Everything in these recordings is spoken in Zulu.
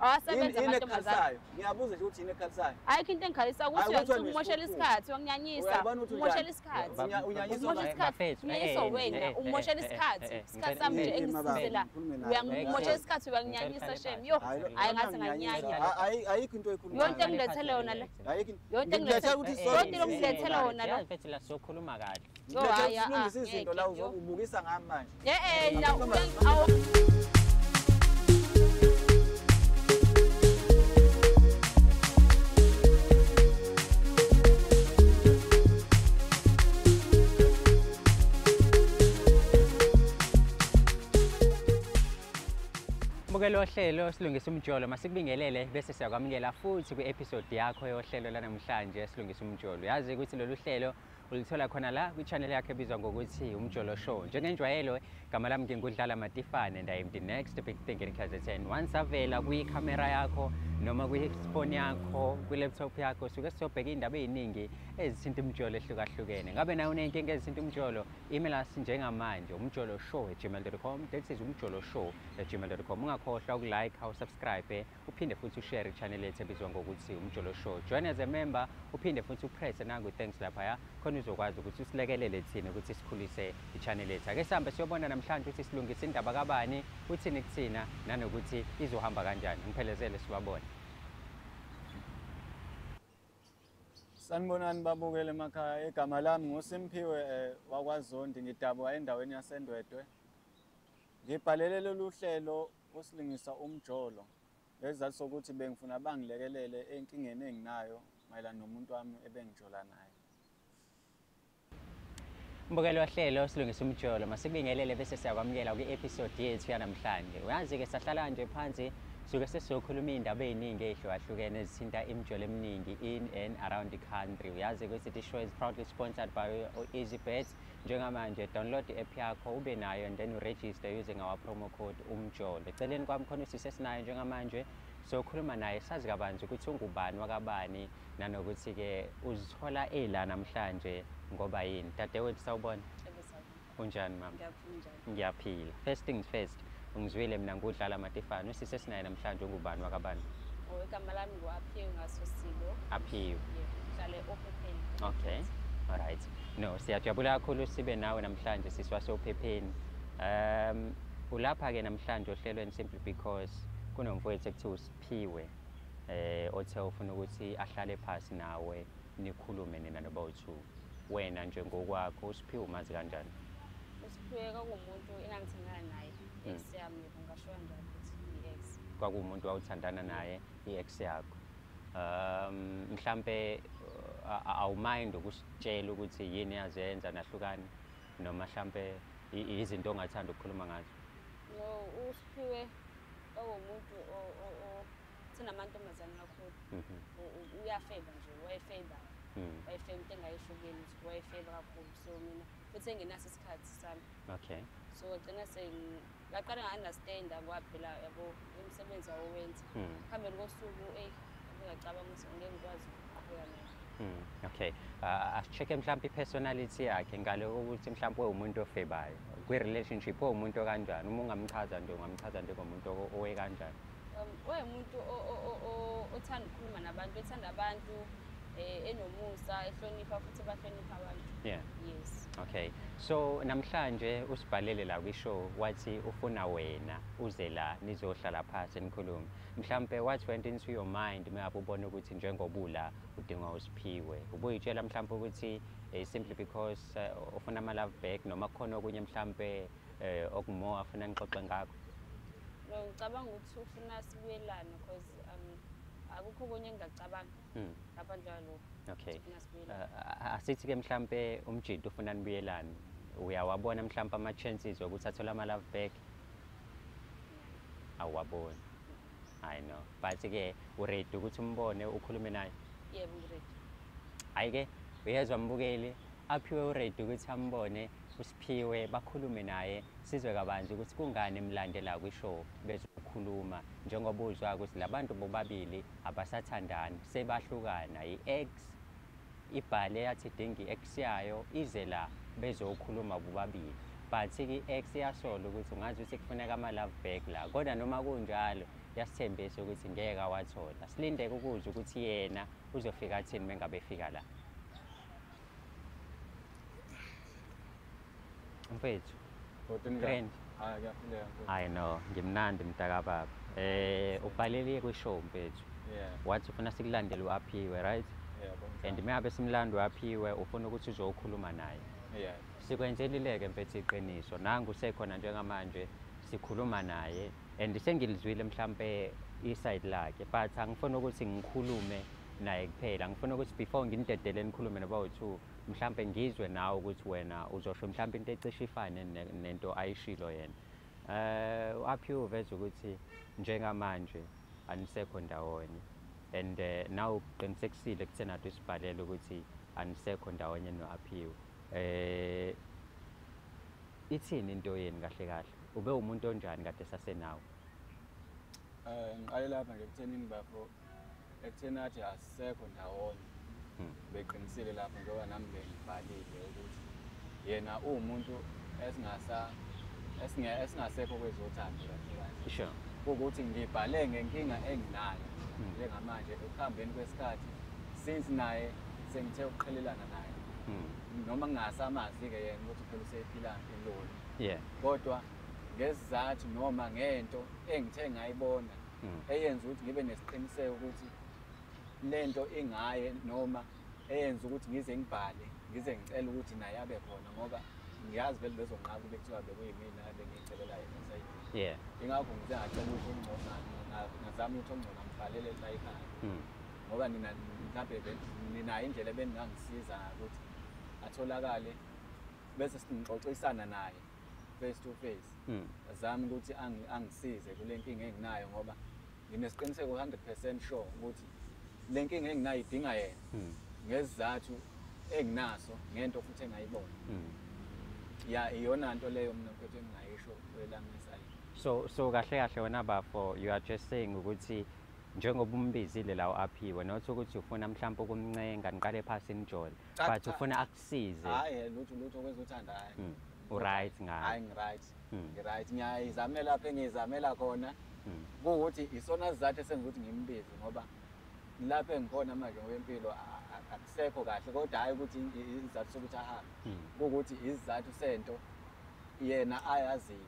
Awasebenza Yini amantombazane. ekhalisayo? Ngiyabuza nje ukuthi yini ekhalisayo. Ayikho into engikhalisa ukuthi Hayi, ukuthi uyangimoshela wena isikhathi, uyanginyanyisa. Uyabona ukuthi Umoshela unjani? isikhathi. Unyanyiswa Umoshela ubani? isikhathi. Bafethu, Unyanyiswa wena, umoshela isikhathi. Isikhathi sami nje engisizele la. Uyangimoshela isikhathi, uyanginyanyisa shame. Yo, hayi ngathi nganyanya. Ayikho into oyikhulumayo. Yonke engilethele yona le. Ayikho. Yonke Ngilethele ukuthi Yonke into engilethele yona lo. Mfethu la sokhuluma kahle. Yo, hayi, ah, Silungisa izinto la ngeke, yo. uzobukisa ngami manje. Eh eh, la Mbukelo ohlelo Silungisa Umjolo, masikubingelele bese siyakwamukela futhi kwi-episode yakho yohlelo lanamhlanje Silungisa Umjolo. Yazi ukuthi lolu hlelo ulithola khona la kwi-channel yakho ebizwa ngokuthi Umjolo Show. Njengenjwayelo, igama lami nginguDlala Matifane and I am the next big thing in KZN. Once avela kwikhamera yakho noma kwifoni yakho, kwi-laptop yakho, suke sizobheka iy'ndaba ey'ningi ezithinta umjolo ehlukahlukene. Ngabe nawe uney'nkinga ezithinta umjolo, email us njengamanje umjoloshow@gmail.com. That is umjoloshow@gmail.com. Ungakhohlwa ukulike, usubscribe, uphinde futhi ushare i-channel yethu ebizwa ngokuthi Umjolo Show. Join as a member, uphinde futhi upress nangu thanks laphaya khona uzokwazi ukuthi usilekelele thina ukuthi sikhulise i-channel yethu. Ake sihambe siyobona namhlanje ukuthi silungise indaba kabani, uthini kuthina, nanokuthi izohamba kanjani. Ngiphelezele sibabone. Sanibonani babukele emakhaya. Igama lami nguSimphiwe wakwaZondi, ngidabuka endaweni yaseNdwedwe. Ngibhalele lolu hlelo uSilungisa Umjolo ngesizathu sokuthi bengifuna bangilekelele enkingeni enginayo mayelana nomuntu wami ebengijola naye. Mbukelo ohlelo Silungisa Umjolo, masikubingelele bese siyakwamukela kwi-episode yethu yanamhlanje. Uyazi-ke sahlala nje phansi suke sesizokhuluma iy'ndaba ey'ningi ey'hlukahlukene ezithinta imijolo eminingi in and around the country. Uyazi ukuthi this show is proudly sponsored by EasyBet. Njengamanje download i-app yakho ube nayo and then uregister using our promo code UMJOLO. Eceleni kwami khona usisi esinayo njengamanje, sokhuluma naye sazi kabanzi ukuthi ungubani wakabani nanokuthi-ke uzithola ela namhlanje ngoba yini. Dadewethu sawubona. Unjani mama? Ngiyaphila. First things first, ungizwile mina nguDlala Matifane. Usisi esinaye namhlanje ungubani wakabani? Igama lami ngu-Aphiwe ngaSosilo. Aphiwe. Yebo, ngihlala e-Ophepheni. Okay. All right. No, siyajabula kakhulu sibe nawe namhlanje sisi waseOphepheni. Ulapha ke namhlanje ohlelweni simply because kunomfowethu ekuthiwa uSiphiwe othe ufuna ukuthi ahlale phansi nawe nikhulume nina noba-two. Wena nje ngokwakho uSiphiwe umazi kanjani? uSiphiwe kwakuwumuntu engangithandana naye, ex yami, yebo ngasho kanjalo ukuthi i-ex. Kwakuwumuntu wawuthandana naye, i-ex yakho. Mhlambe awumind ukusitshela ukuthi yini yazenza nahlukana noma mhlambe izinto ongathanda ukukhuluma ngazo? No, uSiphiwe kwakuwumuntu othanda amantombazane kakhulu. Uyafeba nje, wayefeba. Wayefeba into engayihlukene ukuthi wayefeba kakhulu. So mina futhi engenaso isikhathi sami. Okay. So ngagcina ngaqala nga-understand-a ngoba phela yabo umsebenzi awowenza. Ekuhambeni kosuku ngacabanga ukuthi ngeke ngikwazi ukuqhubeka naye. Okay. Asi-check-e mhlawumbe i-personality yakhe ngale kokuthi mhlawumbe uwumuntu ofebayo. Kwi-relationship uwumuntu okanjani? Uma ungamchaza nje, ungamchaza njengomuntu owe kanjani? Uwumuntu othanda ukukhuluma nabantu, ethanda abantu, enomusa, ehlonipha futhi bahlonipha abantu. Yeah. Yes. Okay. So namhlanje usibhalele la kwi-show wathi ufuna wena uze la nizohlala phansi nikhulume. Mhlambe what went into your mind maybe ubona ukuthi njengoba ula udinga uSiphiwe. Ubuyitshela mhlambe ukuthi simply because ufuna ama love back noma khona okunye mhlambe okumo afuna nixoxe ngakho? No, ngicabanga ukuthi ufuna sibuyelane because akukho okunye engingacabanga ngaphandle kwalokho. Okay. Ufuna sibuyelane. Asithi ke mhlambe umjito ufuna nibuyelane. Uyawabona mhlambe ama chances ukuthi athole ama love back? Awuwaboni. I know. But ke uready ukuthi umbone ukhulume naye? Yebo, ngiready. Hayi ke uyezwa mbukeli, Aphiwe uready ukuthi ambone uSiphiwe bakhulume naye sizwe kabanzi ukuthi kungani emlandela kwishow bezokhuluma njengoba uzwa ukuthi labantu bobabili abasathandani sebahlukana. I-ex ibhale yathi idinga i-ex yayo ize la bezokhuluma bobabili, but i-ex iyasola ukuthi ungazi ukuthi kufuneka ama-love back la, kodwa noma kunjalo Yasithembisa ukuthi ngeke awathola. Silindeke ukuzwa ukuthi yena uzofika athini mengabe efika la. Mfethu. Friend. I know, ngimnandi mntakababa. Ubhalele kwi-show mfethu. Yeah. Wathi ufuna sikulandele u-Aphiwe, right? Yeah, and mengabe simlanda u-Aphiwe ufuna ukuthi uzokhuluma naye. Yeah. Sikwenzelile-ke mfethu iqiniso. Nangu sekhona njengamanje sikhuluma naye and sengilizwile mhlambe i-side lakhe, but angifuni ukuthi ngikhulume naye kuphela. Ngifuna ukuthi before nginidedele nikhulume nobawu-two, mhlambe ngizwe nawe ukuthi wena uzosho mhlambe into ecishe ifane nento ayishilo yena. U-Aphiwe uveza ukuthi njengamanje anisekho ndawonye and nawe uqinisekisile kuthena ade usibhalele ukuthi anisekho ndawonye no-Aphiwe. Ithini into yeni kahle kahle? Ube umuntu onjani kade sasenawe? Ngiqale lapha nje ekuthenini bafo, ekutheni athi asisekho ndawonye. Beqinisile lapho njengoba nami bengibhalile ukuthi yena uwumuntu esingasekho kwezothando kahle kahle. Sure. Ukuthi ngibhale ngenkinga enginayo njengamanje ekuhambeni kwesikhathi since naye sengithe ukuqhelelana naye. Noma ngingasamazi-ke yena ukuthi phela usephila impilo. Yeah. Kodwa ngesizathu noma ngento engithe ngayibona eyenza ukuthi ngibe nesiqiniseko ukuthi lento ingaye noma eyenza ukuthi ngize ngibhale ngize ngicela ukuthi naye abe khona ngoba ngiyazi vele bezonqaba kube kuthiwa bekuyimina bengiyicelela yena esayidini. Yeah. Ingakho ngize ngacela ukuthi ongcono ngazama ukuthi ongcono ngibhalele la ekhaya. Ngoba nina mhlawumbe ninayo indlela ebengingangisiza ukuthi atholakale bese singixoxisana naye face to face. Azame ukuthi angisize kule nkinga enginayo ngoba nginesiqiniseko 100% sure ukuthi le nkinga enginayo idinga yena. Ngesizathu enginaso ngento futhi engayibona. Ya, iyona nto leyo mina mfethu engingayisho kwelami isayidi. So kahle kahle wena bafo, you are just saying ukuthi njengoba umbizile la u-Aphiwe, not ukuthi ufuna mhlawumbe ukumncenga niqale phasi nijole, but ufuna akusize. Hayi, lutho kwezothanda hayi. U-right ngayo. Hayi, ngi-right. Ngi-right. Ngiyayizamela lapho engiyizamela khona. Kuwukuthi isona sizathu esenza ukuthi ngimbize ngoba lapho engikhona manje ngokwempilo akusekho kahle, kodwa hhayi ukuthi isizathu sokuthi ahambe. Kuwukuthi isizathu sento yena ayaziyo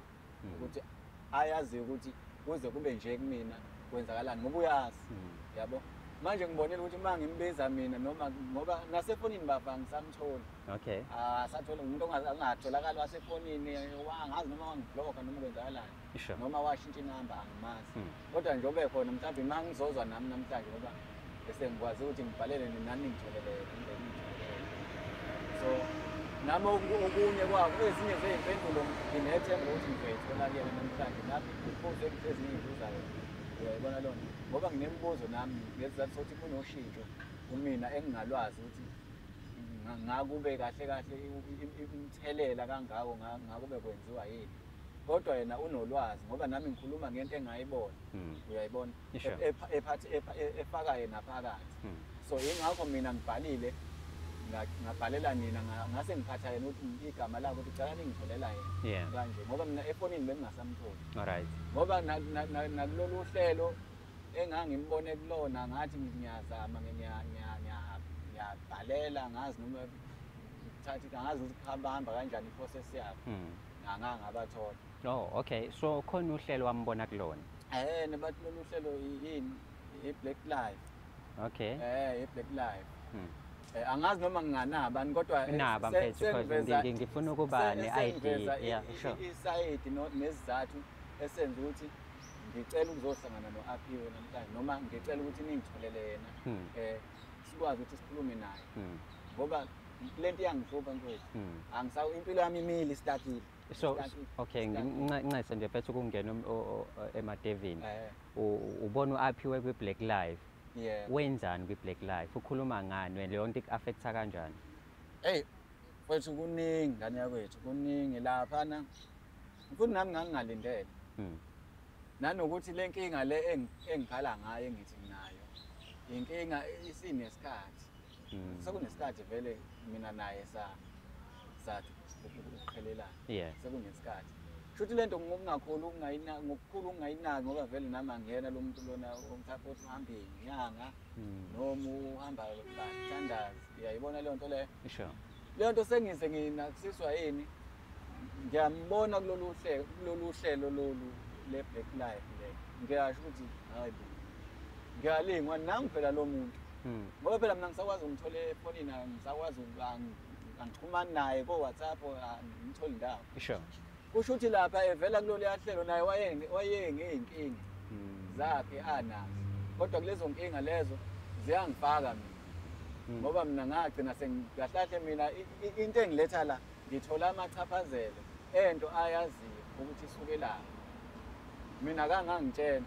ukuthi ayaziyo ukuthi kuze kube nje kumina kwenzakalani ngoba uyazi. Yabo? Manje ngibonile ukuthi uma ngimbiza mina noma ngoba nasefonini bafa ngisamtholi. Okay. Sathola umuntu ongatholakali wasefonini, angazi noma wangibhlokha noma kwenzakalani. Sure. Noma washintsha inamba angimazi. Kodwa nje ube khona mhlawumbe uma ngizozwa nami namhlanje ngoba bese ngikwazi ukuthi ngibhalele nani ngitholele ngitholele. So nami okunye kwako ezinye zey'mpendulo nginethemba ukuthi ngizoyithola kuyena namhlanje nami imibuzo ezinye engibuzayo. Uyayibona lona ngoba nginemibuzo nami ngesizathu sokuthi kunoshintsho kumina engingalwazi ukuthi ngakube kahle kahle imithelela kangako ngakube kwenziwa yini. Kodwa yena unolwazi ngoba nami ngikhuluma ngento engayibona. Uyayibona? Efaka yena phakathi. So ingakho mina ngibhalile ngabhalela nina ngase ngiphatha yena ukuthi igama lakhe ukuthi cela ningitholela yena kanje ngoba mina efonini bengingasamtholi. Alright. Ngoba nakulolu hlelo engangimbone kulona ngathi ngiyazama ngiyabhalela ngazi noma thatha ngazi ukuthi hamba kanjani i-process yabo. Ngangabathola. Oh, okay. So khona uhlelo wambona kulona. Nabathi lolu hlelo yini i-Black Life. Okay. I-Black Life. Angazi noma nginganaba kodwa naba mfethu because ngifuna ukuba ne-ID. Yeah, sure. Isayidi nesizathu esenza ukuthi ngicela ukuzohlangana no-Aphiwe namhlanje noma ngicela ukuthi ningitholele yena sikwazi ukuthi sikhulume naye. Ngoba lento iyangihlupha mfethu. Angisawu impilo yami imile istakile. So okay, ngincese nje mfethu ukungena emadevini. Ubona u-Aphiwe kwi-Black Life. Yeah. Wenzani kwi-Black Life? Ukhuluma ngani? Leyo nto iku-affecta kanjani? Hey, mfethu kuningi ngane yakwethu, kuningi laphana. Futhi nami ngangingalindele. Nanokuthi le nkinga le engikhala ngayo engithi nginayo, inkinga isinesikhathi. Sekunesikhathi vele mina naye sathi ukuqhelelana. Yeah. Sekunesikhathi. Shuthi lento ngokungakhulu ukungayinaki, ngokukhulu ukungayinaki, ngoba vele nami angiyena lo muntu lona mhlawumbe othi uhamba inyanga noma uhamba bathandazi. Uyayibona leyo nto leyo? Sure. Leyo nto sengize nginakusiswa yini? Ngiyambona kulolu hlelo, kulolu hlelo lolu le Black Life le. Ngiyasho ukuthi hayi bo, ngiyalingwa nami phela lo muntu. Ngoba phela mina ngisakwazi ngithole efonini, ngisakwazi angixhumani naye ko WhatsApp, angimtholi ndawo. Sure. Kusho ukuthi lapha evela kulolu hlelo naye wayengeyinkinga zakhe anazo. Kodwa kulezo nkinga lezo ziyangifaka mina. Ngoba mina ngagcina sengigahlahle mina into engiletha la ngithola amachaphazelo ento ayaziyo ukuthi isuke lapha. Mina kangangitshela,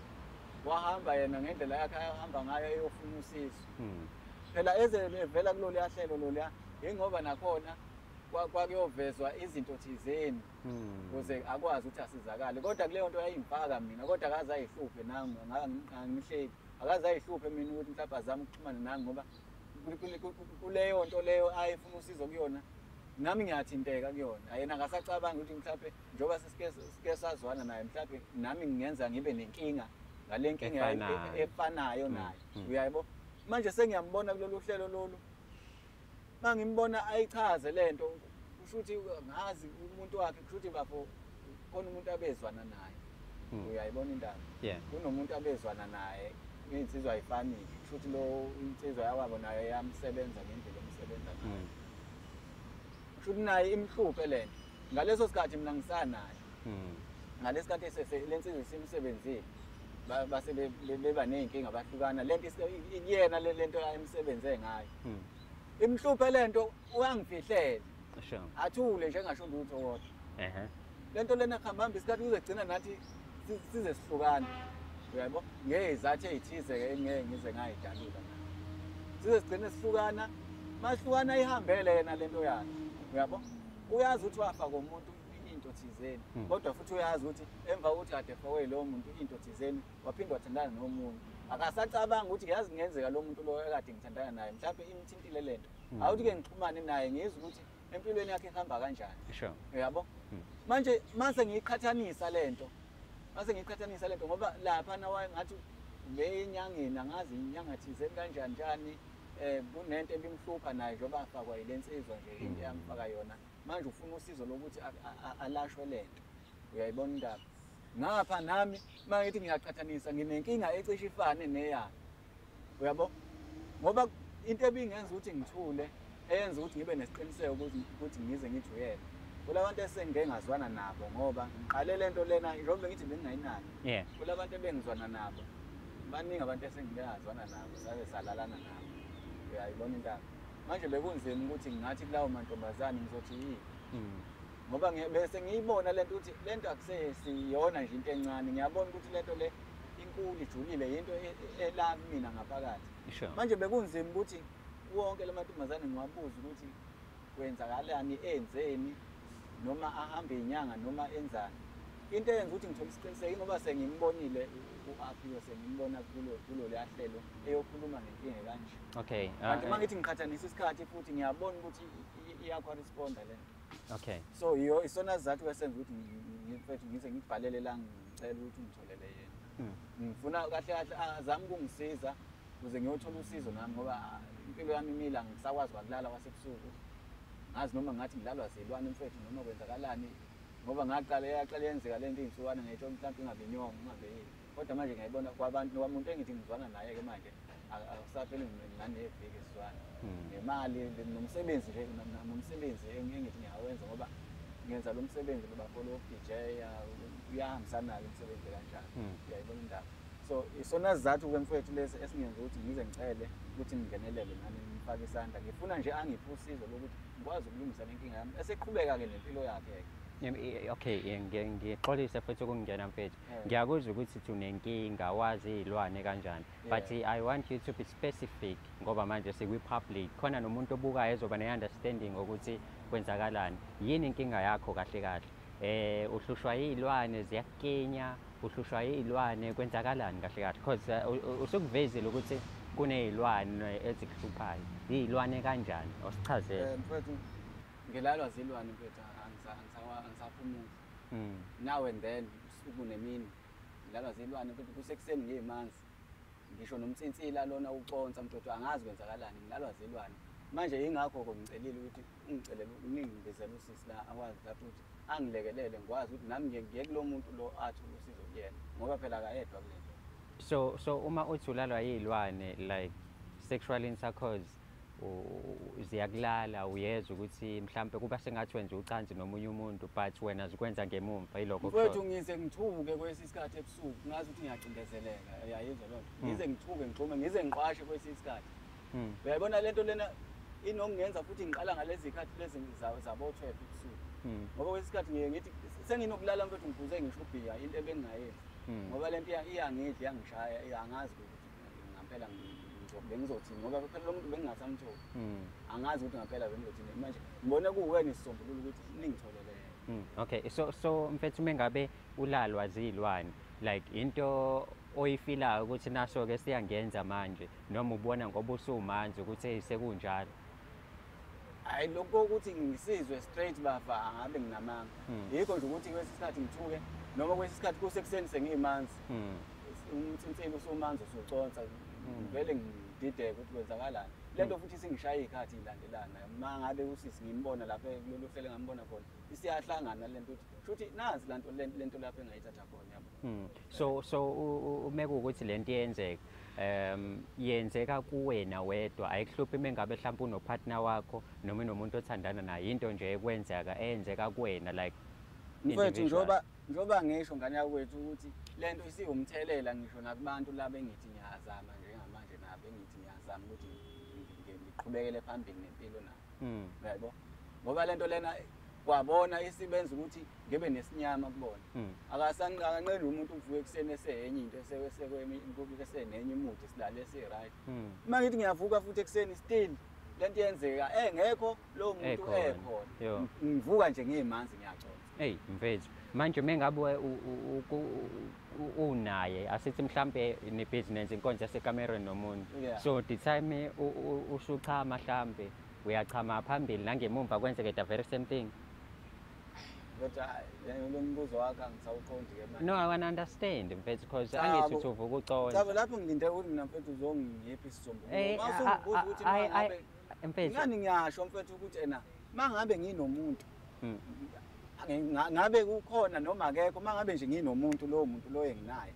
wahamba yena ngendlela yakhe ayahamba ngayo eyofuna usizo. Phela eze evela kulolu hlelo loluya ingoba nakhona kwakuyovezwa izinto thizeni ukuze akwazi ukuthi asizakale. Kodwa kuleyo nto yayingifaka mina, kodwa akaze ayihluphe nami, angihleki. Akaze ayihluphe mina ukuthi mhlawumbe azame ukuxhumana nami, ngoba kuleyo nto leyo ayefuna usizo kuyona nami ngiyathinteka kuyona. Yena akasacabangi ukuthi mhlawumbe njengoba sesike sazwana naye, mhlawumbe nami ngingenza ngibe nenkinga ngale nkinga efanayo naye. Uyayabo? Manje sengiyambona kulolu hlelo lolu. Mangimbona ayichaze lento, kusho ukuthi ngazi umuntu wakhe, kusho ukuthi bafo khona umuntu abezwana naye. Uyayibona indaba? Kunomuntu abezwana naye, insizwa ayifani. Kusho ukuthi lo insizwa yakwabo naye yamsebenza ngendlela emsebenza ngayo. Kusho ukuthi naye imhluphe lento. Ngaleso sikhathi mina ngisanaye. Ngalesikhathi lensizwa isimsebenzile, base beba nezinkinga bahlukana. Lento iyena lento ayemsebenze ngayo. Imhluphe lento uyangifihlela. Sure. Athule nje engasho lutho kodwa. Lento lena khambamba isikhathi kuzogcina nathi size sihlukane. Uyabo? Ngezathu ezithize ke engeke ngize ngayidalula na. Size sigcine sihlukana, mahlukana ihambele yena lento yakhe. Uyabo? Uyazi ukuthi wafa komuntu into thizeni, kodwa futhi uyazi ukuthi emva kokuthi kade efakwe lo muntu into thizeni waphinde wathandana nomunye. Akasacabanga ukuthi yazi kungenzeka lo muntu lo ekade ngithandana naye mhlawumbe imthintile lento. Awuthi ke ngixhumane naye ngizwe ukuthi empilweni yakhe ihamba kanjani. Sure. Uyabo? Manje mase ngiyiqhathanisa lento. Mase ngiyiqhathanisa lento ngoba lapha nawe ngathi ubeyinyangeni, angazi inyanga thizeni kanjani njani, kunento ebimhlupha naye njengoba afakwa yilensizwa nje into eyamfaka yona. Manje ufuna usizo lokuthi alashwe lento. Uyayibona indaba? Ngapha nami mangithi ngiyaqhathanisa nginenkinga ecishe ifane neyakhe. Uyabo? Ngoba into ebingenza ukuthi ngithule, eyenza ukuthi ngibe nesiqiniseko ukuthi ngize ngithi uyena. Kulabantu esengike ngazwana nabo ngoba ngiqale lento lena njengoba ngithi bengingayinaki. Kulabantu ebengizwana nabo, baningi abantu esengike ngazwana nabo, saze salalana nabo. Uyayibona indaba? Manje bekunzima ukuthi ngingathi kulawo mantombazane ngizothi yini. Ngoba bese ngiyibona lento ukuthi lento akusesiyona nje into encane. Ngiyabona ukuthi lento le inkulu ijulile, into ela kumina ngaphakathi. Manje bekunzima ukuthi wonke lamantombazane ngiwabuze ukuthi kwenzakalani, enzeni, noma ahambe inyanga noma enzani. Into eyenza ukuthi ngithole isiqiniseko ngoba sengimbonile u-Aphiwe, sengimbona kulo hlelo eyokhuluma ngenkinga kanje. Okay. Kanti uma ngithi ngiqhathanisa isikhathi futhi ngiyabona ukuthi iyacorresponda le nto. Okay. So iyo isona sizathu esenza ukuthi ngifethu ngize ngikubhalele la ngicela ukuthi ungitholele yena. Ngifuna kahle kahle azame ukungisiza ukuze ngiyothola usizo nami, ngoba impilo yami imile, angisakwazi kwakulala kwasebusuku. Ngazi noma ngathi ngilalwa zilwane mfethu noma kwenzakalani, ngoba ngaqala yaqala yenzeka lento iy'nsukwana ngayitshela mhlawumbe ingabe inyongo ingabe yini. Kodwa manje ngiyayibona kwabantu kwamuntu engithi ngizwana naye-ke manje akusapheli naneviki sizwana. Ngemali nomsebenzi nje, nomsebenzi engithi ngiyawenza ngoba ngenza lo msebenzi lo bafo lo DJ uyahambisana-ke umsebenzi kanjalo. Uyayibona indaba? So isona sizathu-ke mfowethu lesi esingenza ukuthi ngize ngicele ukuthi ningenelele nami ngifake isandla. Ngifuna nje angiphe usizo lokuthi ngikwazi ukulungisa le nkinga yami eseqhubeka-ke nempilo yakhe-ke. Okay, ngixolise futhi ukungena mfethu. Ngiyakuzwa ukuthi unenkinga, wazi iy'lwane kanjani. But I want you to be specific ngoba manje sikwi-public. Khona nomuntu obukayo ezoba ne-understanding ukuthi kwenzakalani. Yini inkinga yakho kahle kahle? Uhlushwa iy'lwane ziyakukinya, uhlushwa iy'lwane, kwenzakalani kahle kahle? Because usukuvezile ukuthi kuney'lwane ezikuhluphayo. Iy'lwane kanjani? Awusichazele. Mfethu, ngilalwa zilwane mfethu, angisaphumuli. Now and then usuku nemini ngilalwa zilwane mfethu, kusekuseni ngiyimanzi. Ngisho nomnsinsila lona uconsa mfethu, angazi kwenzakalani, ngilalwa zilwane. Manje yingakho-ke ngicelile ukuthi ungicelele ningibizele usisi la akwazi lapho ukuthi angilekelele, ngikwazi ukuthi nami ngiye kulo muntu lo athole usizo kuyena, ngoba phela akayedwa kule nto. So uma uthi ulalwa yiy'lwane like sexual intercourse, ziyakulala, uyezwa ukuthi mhlampe kuba sengathi wenza ucansi nomunye umuntu but wena zikwenza ngemumva, yilokho mfethu. Okushoyo. Ngize ngithuke kwesinye isikhathi ebusuku, ngazi ukuthi ngiyacindezeleka, uyayizwa loo nto. Ngize ngithuke, ngixhume, ngize ngiqwashe kwesinye isikhathi. Uyayibona lento lena inokungenza futhi ngiqala ngalezi zikhathi lezi zabo-12 ebusuku. Ngoba kwesinye isikhathi ngiye ngithi senginokulala mfethu, ngiphuze ngisho ubhiya, into ebengingayenzi. Ngoba lento iyangidla, iyangishaya, angazi ukuthi ngampela bengizothini, ngoba phela lo muntu bengingasamtholi. Angazi ukuthi ngampela bengizothini. Manje ngibone kuwena isisombululo ukuthi ningitholele yena. Okay, so mfethu, mengabe ulalwa zilwane like into oyifilayo ukuthi naso-ke siyangenza manje, noma ubona ngoba usumanzi ukuthi hey sekunjalo? Hhayi, lokho ukuthi ngisizwe straight bafa, angabe nginamanga. Yikho nje ukuthi kwesinye isikhathi ngithuke, noma kwesinye isikhathi kusekuseni sengiyimanzi. Umnsinsila usumanzi usuconsa, vele ngidideke ukuthi kwenzakalani. Le nto futhi isingishaya iy'khathi ilandelana. Uma ngabe usisi ngimbona lapha kulolu hlelo engambona khona, isiyahlangana le nto ukuthi shuthi nansi la nto, le nto lapho engayithatha khona, yabo. So uma kuwukuthi le nto iyenzeka, yenzeka kuwena wedwa, ayikuhluphi mengabe mhlawumbe unopartner wakho noma unomuntu othandana naye, into nje ekwenzeka eyenzeka kuwena like Mfethu, individual. Njengoba ngisho ngane yakwethu ukuthi le nto isiwumthelela ngisho nakubantu laba engithi ngiyazama njengamanje, nabo engithi ngiyazama ukuthi ngiqhubekele phambili nempilo nabo. Uyayabo? Ngoba le nto lena kwabona isibenza ukuthi ngibe nesinyama kubona. Akanqeni umuntu uvuke ekuseni eseyenye into, esenenye imuthi silale esi-right. Uma ngithi ngiyavuka futhi ekuseni still le nto iyenzeka engekho lowo muntu Ekhona. ekhona. Yo. Ngivuka nje ngiyimanzi ngiyaconsa. Hey mfethu, manje mengabe unaye, asithi mhlambe ne-business inkonzo yasekamereni nomuntu. So the time usuchama mhlambe uyachama phambili nangemumva kwenzeke the very same thing. Kodwa hhayi, lo mbuzo wakho angisawuqondi-ke manje. No, I wanna understand mfethu, because Cha, angithi bo. uthi uvuka uconsa. Cha, lapho ngilinde ukuthi mina mfethu uzongipha isisombululo. Eh, Uma usungibuza ukuthi uma ngabe mfethu. Ngani ngiyasho mfethu ukuthi ena uma ngabe nginomuntu, ngabe kukhona noma akekho, uma ngabe nje nginomuntu, lowo muntu loyo enginaye.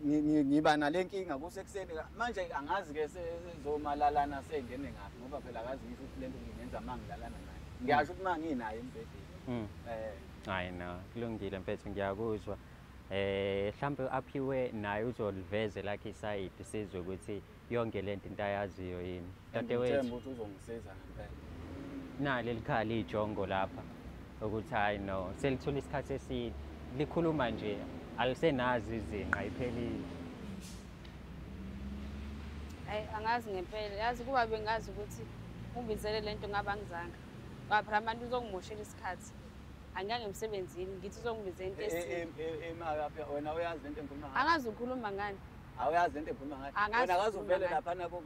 Ngiba nale nkinga kusekuseni manje, angazi-ke sezomalalana sengene ngaphi, ngoba phela akazi ngisho ukuthi le nto ngingenza uma ngilalana naye. Ngiyasho ukuthi uma nginaye embhedeni. Hayi no, kulungile mfethu, ngiyakuzwa. Mhlambe aphiwe naye uzoliveze lakhe isayidi, sizwe ukuthi yonke lento into ayaziyo yini. Dadewethu. Ngithemba ukuthi uzongisiza ngempela. Nali likhala ijongo lapha ukuthi hayi no, selithola isikhathi eside. Likhuluma nje alisenazi izinqa, iphelile. Hayi, angazi ngempela. Yazi kuba bengazi ukuthi ungibizele lento ngabe angizanga. Ngoba phela manje uzongimoshela isikhathi. Angiyanga emsebenzini, ngithi uzongibizela into esile. Emaka wena uyazi lento engikhuluma ngayo? Angazi ukhuluma ngani. Awuyazi lento engikhuluma ngayo? Angazi Wena akaze ukhuluma uvele ngani. laphana ko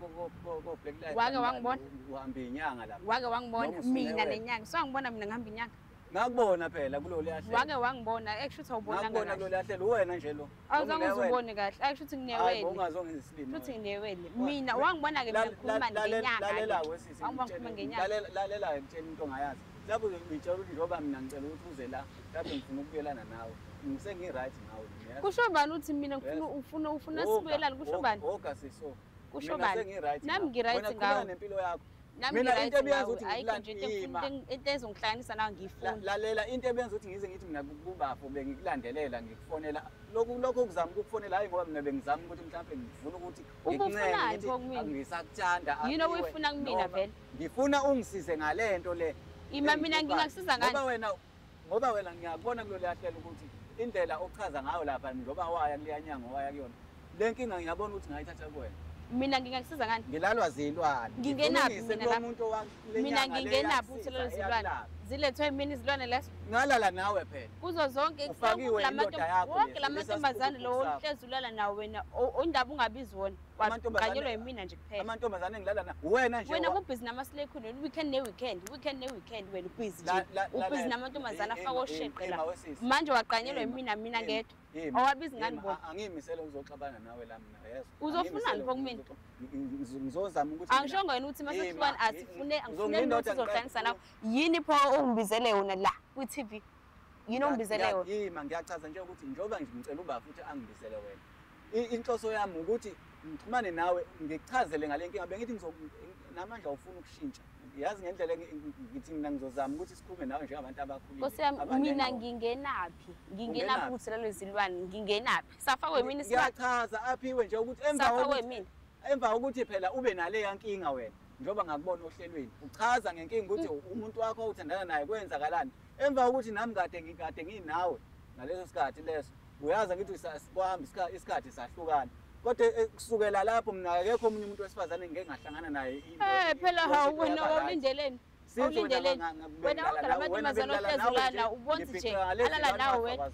Black Light. Wake wangibona? Uhamba inyanga lapha. Wake wangibona Noma usune mina wena. nenyanga. So angibona mina ngihamba inyanga. Ngakubona phela kulolu yahlelo. Wake wangibona, ekusho ukuthi awubonanga Ngakubona kahle. kulolu yahlelo, uwena nje lo. Awuzange Noma uze ubone kahle. Akusho ukuthi Hayi, nginewele. bowungazongenza isilima Futhi wena. nginewele. Mina wangibona ke mina ngikhuluma ngenyanga. Lalela wesisi, Wangibona ngikhuluma ngenyanga. lalela ngitshela into ongayazi. Lapho ngitshela ukuthi njengoba mina ngicela ukuthi uze la, lapho ngifuna ukubuyelana nawe. Ngisengi-right ngawe, yes. Kusho bani ukuthi mina ngifuna Yes. ufuna sibuyelane, kusho bani? Woga siso. Kusho Mina bani? sengi-right Nami ngawe. ngi-right Wena ngawe. qhubeka nempilo yakho. Nami Mina ngi-right into ebiyazi ngawe. ukuthi Ayikho nje into ngikulandela. into ezongihlanganisa nawe ngiyifuna. Lalela into ebenza ukuthi ngize ngithi mina kubafo bengikulandelela ngikufonela. Lokho kuzama ukukufonela hayi ngoba mina bengizama ukuthi mhlawumbe ngifuna ukuthi Ubufunani ngikuncenge ngithi pho kumina? angisakuthanda, Yini aphiwe obuyifuna kumina noma vele? Ngifuna ungisize ngale nto le. Ima mina Engikufayo. ngingakusiza ngani? Ngoba wena ngiyakubona kulolu yahlelo ukuthi indlela ochaza ngayo lapha njengoba waya kuleya nyanga waya kuyona. Le nkinga ngiyabona ukuthi ngayithatha kuwena. Mina ngingakusiza ngani? Ngilalwa zilwane. Ngingenaphi mina lapho? Mina ngingenaphi ukuthi lelo zilwane? Zilethwe mina izilwane lezo? Ngalala nawe phela. Kuzo zonke wonke lamantombazane lo ohlezi ulala nawo wena ondaba ungabizi wona. Waqanyelwa yimina nje kuphela. Amantombazane engilala na wena nje. Wena kubhizi nama-slay queen weekend ne-weekend, weekend ne-weekend wena ubhizi nje. Ubhizi namantombazane afaka osheqe la. Manje waqanyelwa yimina mina ngedwa. Awabizi ngani bona? Angiyimisele uzoxabana nawe la mina yezwa. Uzofunani pho kumina? Ngizozama ukuthi angishongo yena ukuthi masehlukana asifune angifune lutho uzohlanganisa nawe. Yini pho ongibizele yona la kwi-TV? Yini ongibizele yona? Yima ngiyachaza nje ukuthi njengoba ngicela uba futhi angibizele wena. Inhloso yami ukuthi ngixhumane nawe ngikuchazele ngale nkinga bengithi namanje awufuni ukushintsha. Yazi ngendlela ngithi mina ngizozama ukuthi sikhulume nawe njengabantu abakhulile. Nkosi yami mina ngingenaphi? Ngingenaphi ukuthi lelo zilwane ngingenaphi? Safakwe mina isilwane. Ngiyachaza aphiwe nje ukuthi emva kokuthi phela ube nale yankinga wena njengoba ngakubona ohlelweni uchaza ngenkinga ukuthi umuntu wakho othandana naye kwenzakalani emva kokuthi nami kade nginawe ngaleso sikhathi leso uyazi ngithi kwahamba isikhathi sahlukana kodwa kusukela lapho mina akekho omunye umuntu wesifazane ngeke ngahlangana naye. Phela hawu wena wawulindeleni? Awulindeleni wena wonke lamantombazane ohlezi ulala ubona nje alala nawe wena.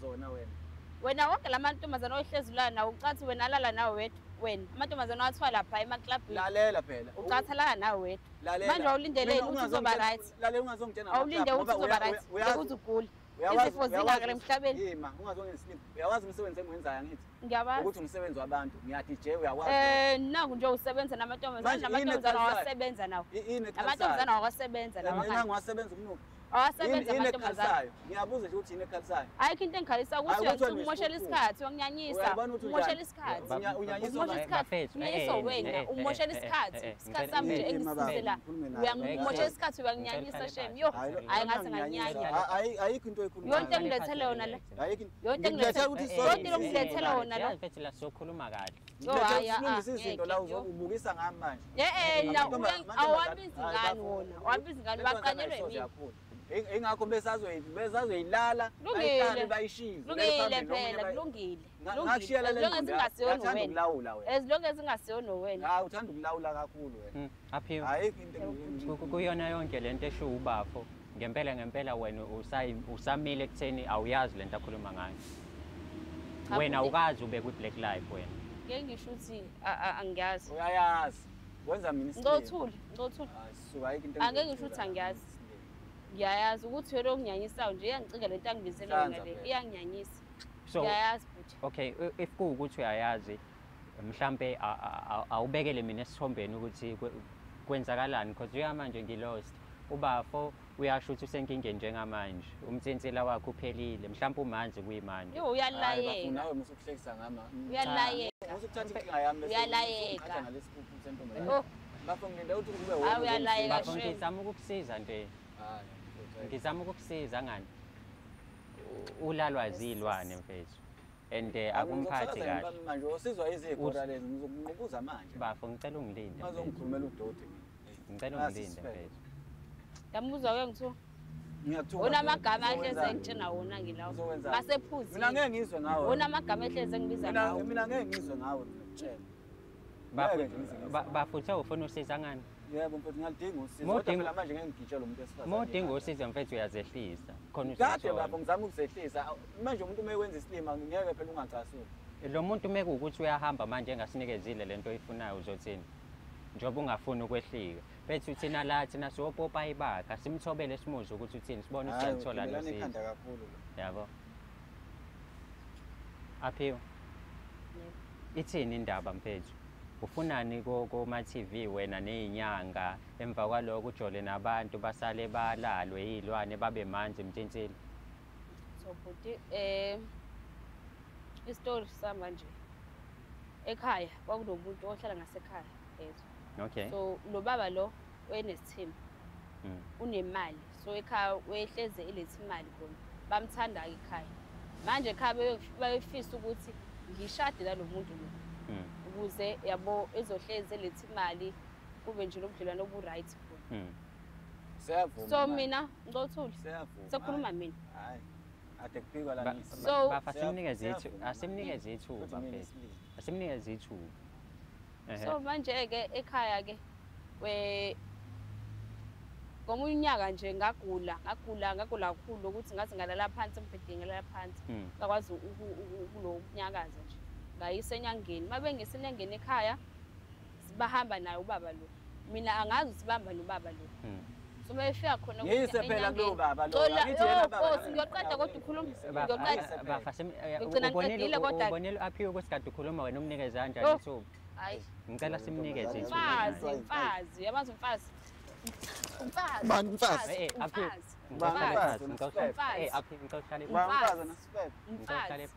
Wena wonke lamantombazane ohlezi ulala nawe ucathi wena alala nawe wedwa wena amantombazane wathiwa lapha emaklabhini. Lalela phela ucathi alala nawe wedwa. Manje awulindeleni ukuthi uzoba right? Lalela ungazongitshena. Awulinde ukuthi uzoba right ukuze ugule. Izifo zingaka emhlabeni. Yima ungazongisilima. Uyawazi umsebenzi engiwenzayo angithi? Ngiyawazi. Ukuthi umsebenzi wabantu ngiya DJ uyawazi. Nangu nje usebenza namantombazane namantombazane awasebenza nawo. Amantombazane awasebenza nawo. Mina ngiwasebenza umnuko. Awasebenza amantombazane. Ngiyabuza nje ukuthi yini ekhalisayo. Ayikho into engikhalisayo ukuthi uyakumoshela isikhathi uyanginyanyisa. Umoshela isikhathi. Unyanyisa isikhathi. Unyanyisa wena umoshela isikhathi. Isikhathi sami nje engisizela. Uyangumoshela isikhathi uyanginyanyisa shame. Yo hayi ngathi nganyanya. Ayikho into ekhulumayo. Yonke engilethele yona le. Ayikho. Yonke engilethele yona lo. Mfethu la sokhuluma kahle. Yo hayi silungisa izinto la uzobukisa ngami manje. Awabizi ngani wona? Awabizi ngani baqanyelwe yimina. Ingakho besazoyilala bayihlale bayishiye. Lungile phela kulungile. Ngakushiyela le nto ukulawula wena. As long as ingasiyona wena. Hayi uthanda ukulawula kakhulu wena. Aphiwe. Ayikho into kuyona yonke lento esho ubafo. Ngempela wena usamile ekutheni awuyazi lento akhuluma ngayo. Wena ukazi ube kwi Black Life wena. Ngeke ngisho ukuthi angiyazi. Uyayazi. Wenza mina isilima. Ngothule. Suka ayikho into. Angeke ngisho ukuthi angiyazi. Ngiyayazi ukuthi wena okunyanyisayo nje iyangicika lento angibizela yona le iyanginyanyisa. So ngiyayazi futhi. Okay, if kuwukuthi uyayazi mhlambe awubekele mina esithombeni ukuthi kwenzakalani because uyamanje ngilost. Ubafo uyasho ukuthi usenkingeni njengamanje. Umthintsila wakhe uphelile, mhlambe umanzi kuyimanje. Yo uyalayeka. Nawe musukuhlekisa ngama. Uyalayeka. Usukuthatha inkinga yami bese uyalayeka. Ngalesiphuphu sentombazane. Bafo ngilinde ukuthi kube wena. Hayi uyalayeka. Bafo ngizama ukukusiza nje. Ngizama ukukusiza ngani? Ulalwa zilwane mfethu. And akumphathi kahle. Manje usizwa izigora lezi ngizokunqubuza manje. Bafo ngicela ungilinde. Bazongikhulumela udoti mina. Ngicela ungilinde mfethu. Ndamuzwa ke ngithu. Ngiyakuthuka. Wona amagama ahleze engitshena wona ngilawo. Basephuzile. Mina ngeke ngizwe ngawe. Wona amagama ehleze engibiza ngawo. Mina ngeke ngizwe ngawe mina ngikutshela. Bafo uthe ufuna usiza ngani? Yebo mfethu ngiyalidinga usizo. Kodwa phela manje ngeke ngigitshele umuntu wesifazane. Uma udinga usizo mfethu uyazehlisa. Khona Kade bafo ngizama ukuzehlisa. Manje umuntu uma ekwenza isilima ngeke phela ungacasuki. Lo muntu uma kuwukuthi uyahamba manje engasinikezile lento oyifunayo uzothini? Njengoba ungafuni ukwehlika. Bethu thina la thina siwopopayi bakhe asimthobele simuzwe ukuthi uthini sibone ukuthi siyalithola lo sizo. Ikhanda kakhulu lo. Yabo. Aphiwe. Ithini indaba mfethu? Ufunani koma TV wena nezinyanga emva kwaloko ujole nabantu basale balalwe izilwane babe manzi mthintsini? So bhuti isitori sami nje ekhaya kwakunomuntu ohlala ngasekhaya yezwa. Okay. So lo baba lo wayenesithembu. Unemali. So ekhaya wehleze ilethe imali khona. Bamthanda ekhaya. Manje ekhaya bayefisa ukuthi ngishade nalo muntu lo. Ukuze yabo ezohleze elethe imali kube nje nobudlelwano obu right khona. Siyavuma. So mina ngothule. Siyavuma. Sekukhuluma mina. Hayi. Ade kuphikwa la nisi. So bafa asimnikeze ithuba mfethu. Asimnikeze ithuba. So manje-ke ekhaya-ke ngomunye unyaka nje ngagula kakhulu ukuthi ngaze ngalala phansi embhedeni, ngalala phansi. Ngakwazi ukunyakaza nje. Ngayisa enyangeni. Uma bengisa enyangeni ekhaya, bahamba naye ubaba lo. Mina angazi ukuthi bahamba nobaba lo. So mayefika khona ngiyise phela kulo baba lo. Angithi yena baba. Ngiyoqeda kodwa ukhuluma. Ngiyoqeda. Ubonile aphiwe ukuthi kade ukhuluma wena umnikeze kanjani ithuba. Hayi. Ngicela simnikeze ithuba. Mfazi, yamazi umfazi. Umfazi. Bani umfazi? Bani umfazi?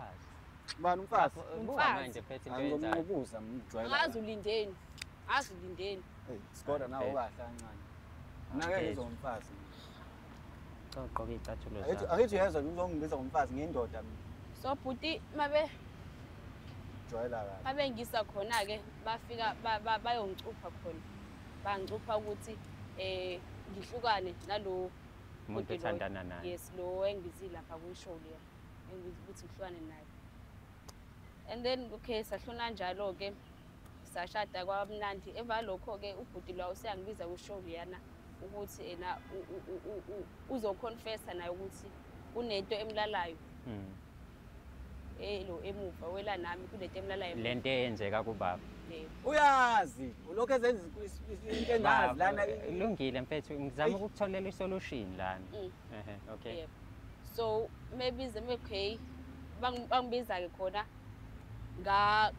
Bani umfazi? Manje phethe into yenzayo. Ngombuza ngijwayele. Ngazi ulindeni. Ngazi ulindeni. Hey, sikora nawe kahle kancane. Mina ke ngizomfazi. Cha ugqoke icathulo zakho. Angithi uyezwa uzongibiza ngomfazi ngiyindoda mina. So bhuti mabe jwayela kahle. Mabe ngisa khona ke bafika bayongicupha khona. Bangicupha ukuthi ngihlukane nalo umuntu othandana naye. Yes, lo engizile lapha kwishow leya. Engikuthi ngihlukane naye. And then okay sahlona njalo ke sashada kwamnandi. Emva lokho ke ubhuti lo useyangibiza kwishow leyana ukuthi ena uzoconfessa naye ukuthi kunento emlalayo. Lo emuva wela nami kunento emlalayo. Lento eyenzeka kubaba. Uyazi ulokho ezenza into engazi lana. Lungile mfethu, ngizama ukukutholela isolution lana. Okay. So maybe okay bangibiza ke khona nga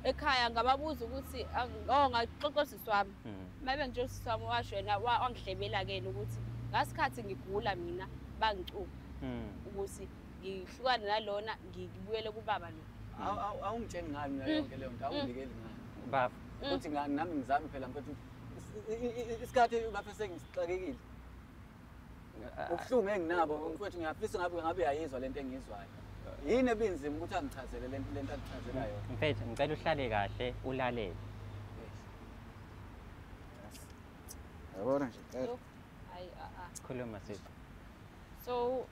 ekhaya ngababuza ukuthi ngaxoxa usisi wami. Mabe ngitshela usisi wami washo yena wangihlebela ke ukuthi ngasikhathi ngigula mina bangicupha ukuthi ngihlukane nalona ngibuyele kubaba lo. Awungitsheli ngani mina yonke leyo nto, awungibikeli ngani. Baba ukuthi nami ngizame phela mfethu isikhathi baphe sengisixakekile. Ubuhlungu enginabo mfethu ngiyafisa ngabe uyayizwa lento engiyizwayo. Yini ebinzima ukuthi angichazele lento angichazela yona? Mfethu ngicela uhlale kahle ulalele. Yabona nje ngicela. Hayi Khuluma sisi. So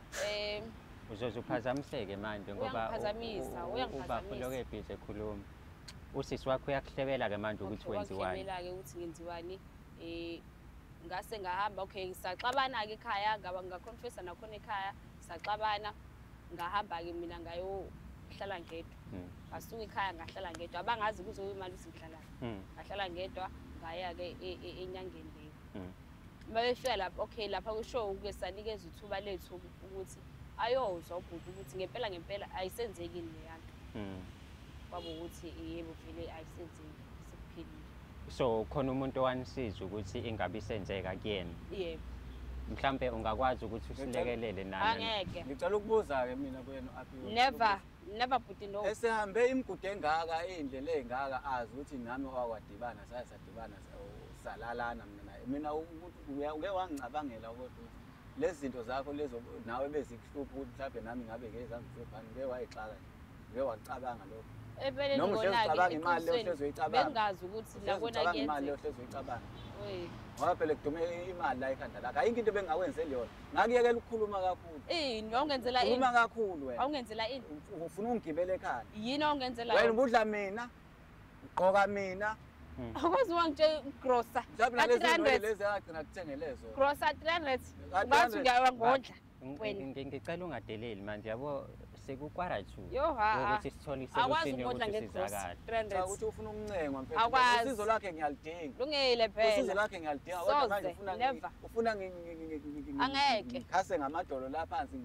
uzoze uphazamiseke manje ngoba uyangiphazamisa, uyaphazamisa. Ubaba ebhizi ekhuluma. Usisi wakho uyakuhlebela ke manje ukuthi wenziwani. Uyakuhlebela ke ukuthi ngenziwani. Ngase ngahamba okay saxabana ke ekhaya ngaba ngaconfessa nakhona ekhaya saxabana ngahamba ke mina ngayohlala ngedwa. Ngasuka ekhaya ngahlala ngedwa abangazi kuzoba imali usihlala. Ngahlala ngedwa ngaya ke enyangeni leyo. Babefika lapha okay lapha kushow ke sanikeza ithuba lethu ukuthi ayozwa ubhuti ukuthi ngempela ngempela ayisenzeki leyanto. Kwabo ukuthi yebo vele ayisenzeki sekuphelile. So khona umuntu owanisiza ukuthi ingabe isenzeka kuyena. Yebo. Mhlambe ungakwazi ukuthi usilekelele nani? Angeke. Ngicela ukubuza ke mina kuyena aphiwe. Never, never bhuti no. Esehambe imigudu engaka indlela engaka azi ukuthi nami wakwadibana saya sadibana salalana mina naye. Mina ukuthi uke wangicabangela ukuthi lezi zinto zakho lezo nawe bezikuhlupha ukuthi mhlawumbe nami ngabe ngeke zangihlupha ngeke wayixaka nje. Ngeke wacabanga lokho. Ebeleni Noma uhlezi ucabanga imali leyo uhlezi uyicabanga. Bengazi ukuthi nakona kuyenzeka. Imali leyo uhlezi uyicabanga. Ngoba phela kudume imali la ekhanda lakho. Ayikho into bengakwenzeli yona. Ngakuyekela ukukhuluma kakhulu. Ini awungenzela ini? Khuluma kakhulu wena. Awungenzela ini? Ufuna ungigibele ekhanda. Yini awungenzela? Wena ubudla mina, ugqoka mina. Awukwazi wangitshela grocer. Mhlawumbe nalezi lezi agcina kuthengele zona. Grocer 300. Ungathi ngiyawangondla. Ngicela ungadeleli manje yabo sekukwara 2 ukuthi sithole isolution yokuthi sizakale. Cha ukuthi ufuna ukuncengwa mfethu. Usizo lakhe ngiyalidinga. Lungile phela. Usizo lakhe ngiyalidinga kodwa manje ufuna angeke. Ngikhase ngamadolo la phansi.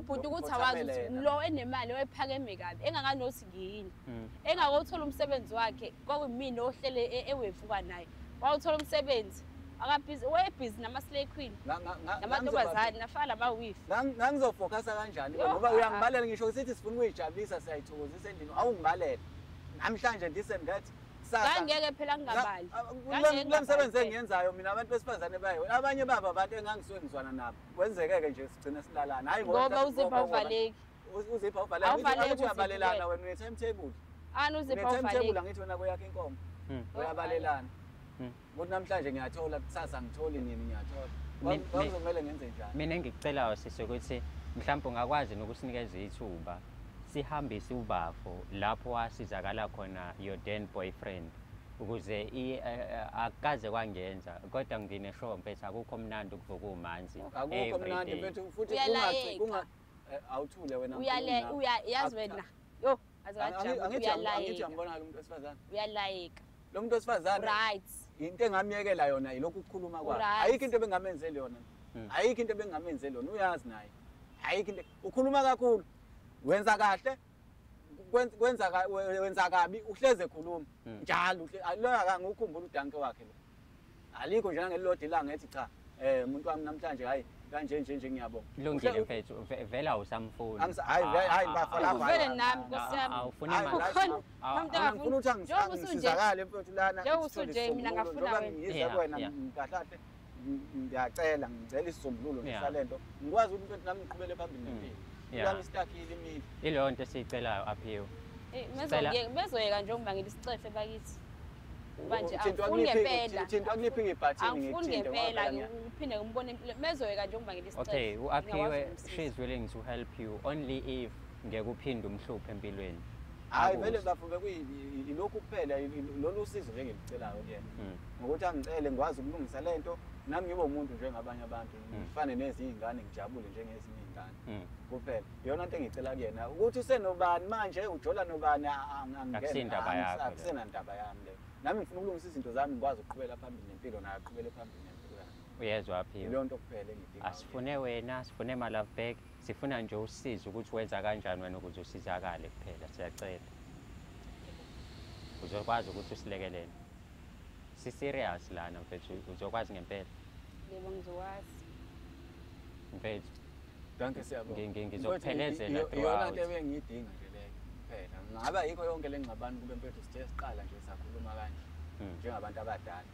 Bhuti ukuthi awazi ukuthi lo enemali oyiphakeme kabi engakanothi ngiyini. Engakothola umsebenzi wakhe kwakuyimina ohlele ewevuka naye. Wawuthola umsebenzi. Akabhizi wayebhizi nama-slay queen namantombazane nafana lama-wife. Ngangizofocusa kanjani ngoba uyangibalela ngisho sithi sifuna ukuyijabulisa siyayithokozisa endlini awungibalela. Namhlanje this and that. Ngangeke phela ngingabali. Lo msebenzi engiyenzayo mina abantu besifazane bayo abanye babo abantu engangisuke ngizwana nabo. Kwenzeke-ke nje sigcine silalana. Hayi ngoba uzipha uvaleki. Uzipha uvaleki. Angithi uyabalelana wena une-timetable. Ani uzipha uvaleki. Une-timetable angithi wena kweyakho inkomo. Uyabalelana. Ukuthi namhlanje ngiyathola kusasa ngitholi nini ngiyathola. Kwakuzomele ngenze njani? Mina engikucelayo sisi ukuthi mhlawumbe ungakwazi nokusinikeza ithuba sihambise ubafo lapho wasizakala khona your then boyfriend. Ukuze akaze kwangenza kodwa ngine-show mfethu, akukho mnandi ukuvuka umanzi. Akukho mnandi mfethu, futhi awuthule wena. Uyazi wena. Yo, angithi uyambona lo muntu wesifazane. Uyalayeka. Lo muntu wesifazane. Right. Into engamyekela yona yilokhu ukukhuluma kwakhe. Ayikho into ebengamenzeli yona. Ayikho into ebengamenzeli yona, uyazi naye. Ayikho into, ukhuluma kakhulu. Wenza kahle. Wenza kabi, uhleze ekhuluma njalo. Lo akangukhumbula udanke wakhe lo. Alikho nje nangelilodwa ilanga ethi cha, umuntu wami namhlanje hayi kanje nje nje ngiyabonga. Kulungile mfethu, vele awusamfuni. Hayi hayi bafa lapha. Vele nami Nkosi yami. Awufuni imali. Angifuni ukuthi angisizakale mfethu lana. Njengoba usunje mina ngafuna wena. Ngize kuwena kahle ngiyacela, ngicela isisombululo nje salento. Ngikwazi ukuthi mfethu nami ngiqhubele phambili nempilo. Lami sitakile imini. Ileyo nto esiyicelayo aphiwe. Bezoyeka nje ukubangela isicefe bakithi. Manje angifuni ngempela. Uthinta akuniphi ngebhathini ngikuthinte. Angifuni ngempela ngiphinde ngimbone empilo. Bezoyeka nje ukubangela isicefe. Okay, uAphiwe, she is willing to help you only if ngeke uphinde umhluphe empilweni. Hayi vele bafo bekuyilokhu kuphela lolu usizo nje engilicelayo kuyena. Ngokuthi angicele ngikwazi ukulungisa lento, nami ngibe umuntu njengabanye abantu, ngifane nezinye izingane, ngijabule njengezinye izingane. Kuphela iyona nto engicela kuyena ukuthi usenobani manje, ujola nobani, akusenandaba yami leyo. Nami ngifuna ukulungisa izinto zami, ngikwazi ukuqhubela phambili nempilo, naye aqhubele phambili nempilo yakhe. Uyezwa Aphiwe? Leyo nto kuphela engidingayo. Asifune wena, sifune ma-love back, sifuna nje usizo ukuthi wenza kanjani wena ukuze usizakale kuphela, siyacela. Uzokwazi ukuthi usilekelele. Si-serious lana mfethu, uzokwazi ngempela. Yebo ngizokwazi. Mfethu. Danke, siyabonga. Ngizokuphelezela throughout. Iyona nto ebengiyidinga nje leyo kuphela. Ngabe ayikho yonke le ngxabano kube mfethu sithe siqala nje sakhuluma kanje njengabantu abadala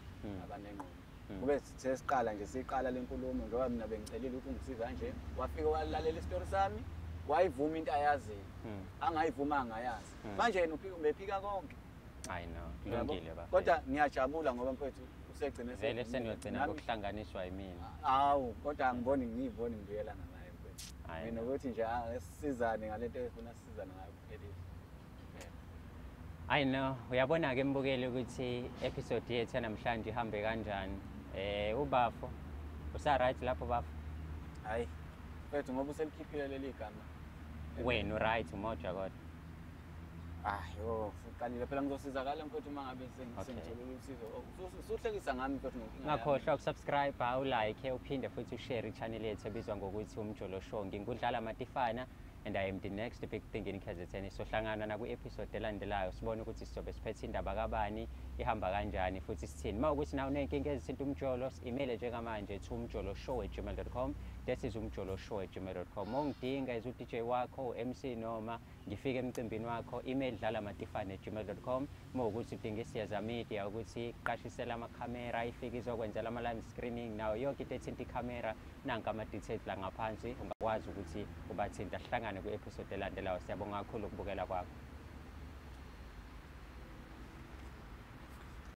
abanengqondo. Kube sithe siqala nje siqala le nkulumo njengoba mina bengicelile ukuthi ungisiza kanje, wafika walalela isitori sami, wayivuma into ayaziyo. Angayivuma angayazi. Manje yena ubephika konke. I know, kulungile bafethu. Kodwa ngiyajabula ngoba mfethu usegcine vele seniyogcina ngokuhlanganiswa yimina. Awu, kodwa angiboni ngiyiboni ngibuyelana naye mfethu. Mina ukuthi nje asizane ngalento efuna sisizane ngayo kuphelile. I know, uyabona ke mbukeli ukuthi episode yethu namhlanje ihambe kanjani. Ubafo usa right lapho bafo? Hayi mfethu ngoba uselikhiphile leli gama. Wena right umoja kodwa. Ah yo, uqalile phela ngizosizakala mfethu uma ngabe sengitholile usizo. Usuhlekisa ngami mfethu ngenkinga. Ungakhohlwa ukusubscribe, ulike, uphinde futhi ushare i-channel yethu ebizwa ngokuthi Umjolo Show. Ngingudlala Matifana and I am the next big thing in KZN. Sohlangana na kwi-episode elandelayo sibone ukuthi sizobe siphethe indaba kabani, ihamba kanjani futhi sithini. Uma ukuthi nawe unenkinga ezithinta umjolo, email njengamanje to umjoloshow@gmail.com. That is umjoloshow@gmail.com. Ongidinga as u-DJ wakho, u-MC noma ngifike emcimbini wakho, email dlalamatifane@gmail.com. Uma ukuthi udinga iSiyaza Media ukuthi iqashisele amakhamera, ifike izokwenzela ama-live screening nayo yonke into ethinta ikhamera, nanka ama-details la ngaphansi ungakwazi ukuthi ubathinta. Sihlangane kwi-episode elandelayo. Siyabonga kakhulu ukubukela kwakho.